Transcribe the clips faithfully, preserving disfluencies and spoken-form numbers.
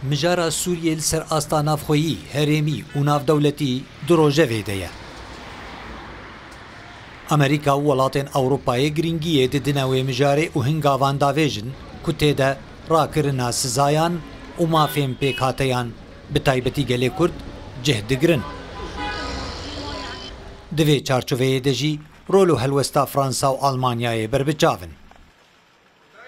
Mijara Sûriyê li ser asta navxweyî, herêmî û navdewletî du rojevê de ye. Amerîka û welatên Ewropayê girîngiyê didine wê mijarê û hin gavan davêjin ku tê de rakirina sizayan û mafên pêkhateyan, bi taybetî gelê Kurd, cih digirin. Di vê çarçoveyê de jî rol û helwesta Fransa û Almanyayê berbiçav in.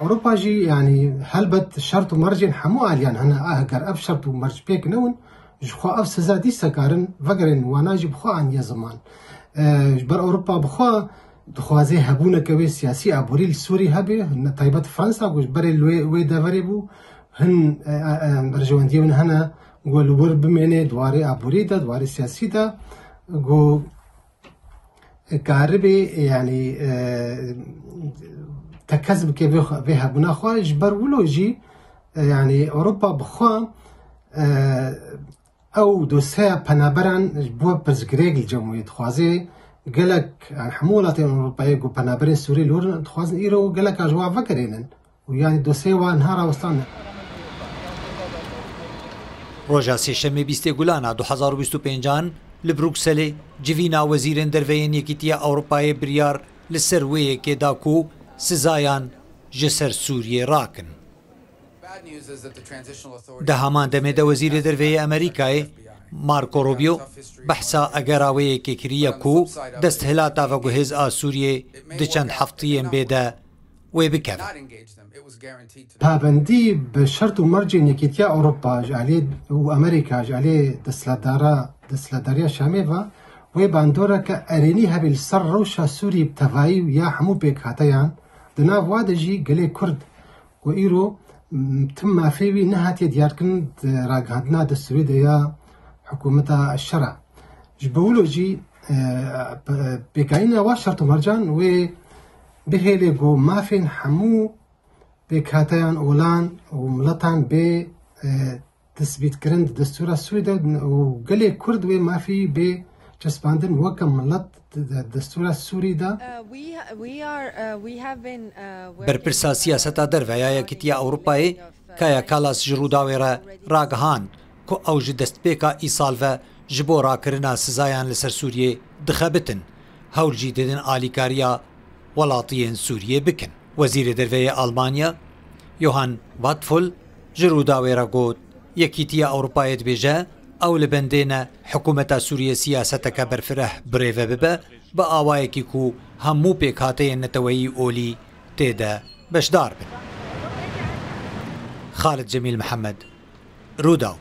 Ewropa jî, yanî, helbet şert û mercên hemû aliyan hene. Ah, eger ev şert û merc pêk newin, ji xwe ev siza dîsa karin vegerin, wana jî bi xwe aniye ziman. E, ji ber Ewropa bi xwe dixwaze hebûneke wê siyasî aborî li Sûrî hebe, ne taybet Fransa ku ji berê li wê, wê deverê bû, hin, e, e, e, berjewendiyên hene ku li wir bimêne di warê aborî de, di warê siyasî de, ku karibê, yanî, e, tekez bike vê xwe, vê hebûna xwe. Ji ber wilo jî, e, yanî Ewropa bi xwe, e, ew dosyeya penaberan ji bo pirsgirêk li cem wê dixwaze. Gelek, yanî hemû welatên Ewropayê ku penaberên Sûrî li wir dixwazin îro geleka ji wan vegerênin. û yanî dosyeyê wan niha rawestandin. Roja Sêşemê bîstê Gulana du hezar û bîst û pêncan li Brukselê civîna wezîrên derve yên Yekîtiya Ewropayê biryar li ser wê yekê da ku sizayan ji ser Sûriyê rakin. Di heman demê de Wezîrê Derve yê Amerîkayê Marco Rubio behsa egera wê yekê kiriye ku desthilata veguhêz a Sûriyê di çend heftiyên bê de wê bikeve. Pabendî bi şert û mercên Yekîtiya Ewropa ji aliyê û Amerîka ji aliyê desthilatdara, desthilatdariya Şamê ve wê bandoreke erênî hebe li ser rewşa Sûrî bi tevayî û ya hemû pêkhateyan, di nav wa de jî gelê Kurd ku îro, m, tim mafê wî nehatiye diyarkirin di ragihandina destûrê de ya hikûmeta şer a. Ji bo wilo jî, e, p-, pêkayîna wa şert û mercan wê bihêle ku mafên hemû pêkhateyan olan û miletan bê, e, tesbîtkirin di destûra Sûrî de û gelê Kurd wê mafê wî bê çespandin weke milet di, di destûra Sûrî de. Uh, we, we are, uh, we have been, uh, working Berpirsa siyaseta derve ya Yekîtiya Ewropayê, Kaja Kallas, ji Rûdawê re ragihand ku ew ji destpêka îsal ve ji bo rakirina sizayan li ser Sûriyê dixebitin, hewl jî didin alîkariya welatiyên Sûriyê bikin. Wezîrê Derve yê Almanya, Johann Wadephul, ji Rûdawê re got, Yekîtiya Ewropayê dibêje, ew li bendê ne hikûmeta Sûriyê siyaseteke berfireh birêve bibe, bi awayekî ku hemû pêkhateyên neteweyî olî tê de beşdar bin. Xalid Cemîl Mihemed, Rûdaw.